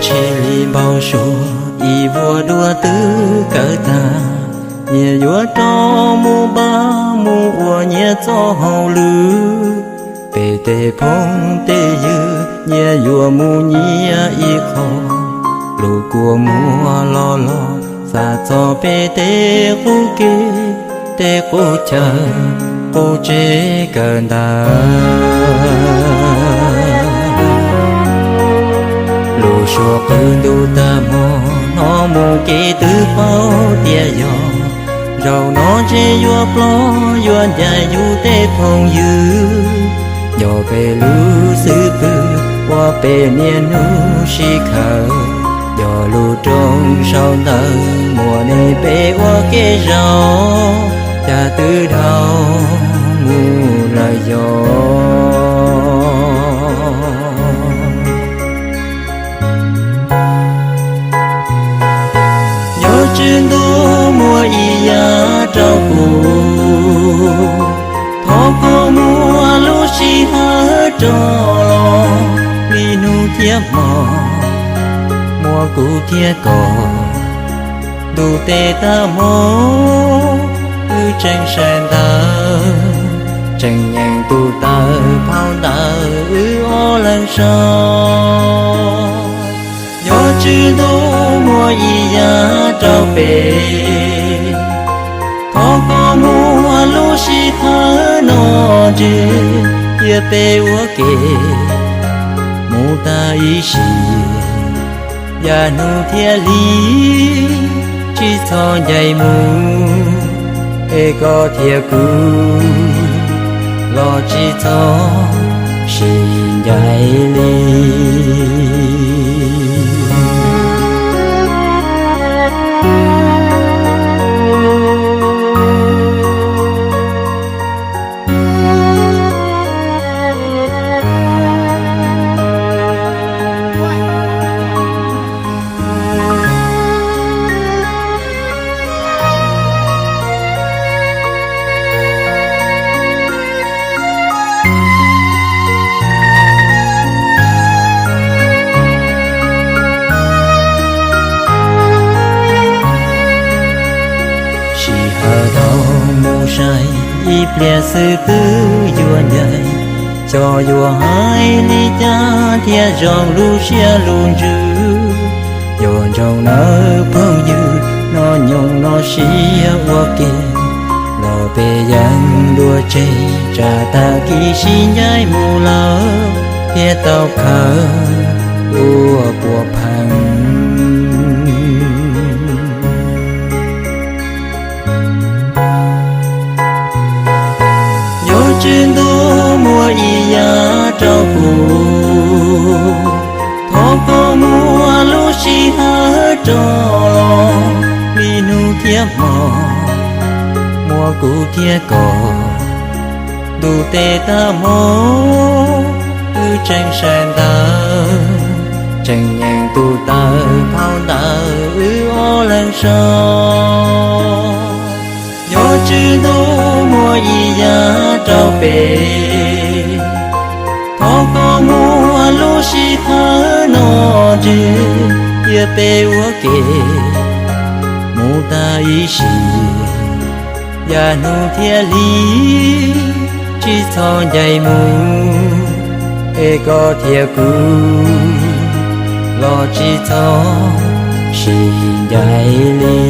Tsheb li npau suav ib vuag dua twb kawg tag, nyias yuav rov mus npaj mus ua nyias txoj hauj lwm. Peb tej phooj tej ywg nyias yuav mus nyias ib qho, lub kua muag los los xa txog peb tej qub kev, tej qub chaw, qub tsev kawg ntawd. Lub suab qw ntuj tag hmo, hnov mus kev twb paub tias yog, zaum no ntshe yuav plob yuav ncaim yus tej phooj ywg. Yog peb lub xwb pwg ua peb niaj hnub sib khaws, yog lub rooj sau ntawv muaj nej peb ua kev zaum, cas twb dhau mus lawm yog. Yog Tswv Ntuj muaj ib yam rau kuv, thov koj muab lub sij hawm rov los, li hnub thiab hmo, muaj kuv thiab koj, ntuj teb tag hmo, wb tseem saib ntawv, tseem nyeem tus tawv phau ntawv wb ob leeg sau. Yog Tswv Ntuj muaj ib yam rau peb, thov koj muab lub sij hawm no ntseg, cia peb ua ke mus tag ib sim, yav hnub thiab hli, tsis txhob ncaim mus, es koj thiab kuv los tsis txhob sib ncaim li. Sij hawm dhau mus sai, ib pliag xwb twb yuav ncaim, xyov yuav hais li cas thiaj zoo lub siab lub ntsws. Yuav ntsoov nawb phooj ywg, nyob nyoos no sib ua ke, los peb yeej dua tseg, tsam tag kis sib ncaim mus lawm, thiaj tau khaws ua puas pheej. Yog Tswv Ntuj muaj ib yam rau kuv, thov koj muab lub sij hawm rov los, li hnub thiab hmo, muaj kuv thiab koj, ntuj teb tag hmo, wb tseem saib ntawv, tseem nyeem tus tawv phau ntawv wb ob leeg sau. Yog Tswv Ntuj muaj ib yam rau peb, thov koj muab lub sij hawm no ntseg, cia peb ua ke mus tag ib sim, yav hnub thiab hli, tsis txhob ncaim mus, es koj thiab kuv los tsis txhob sib ncaim li.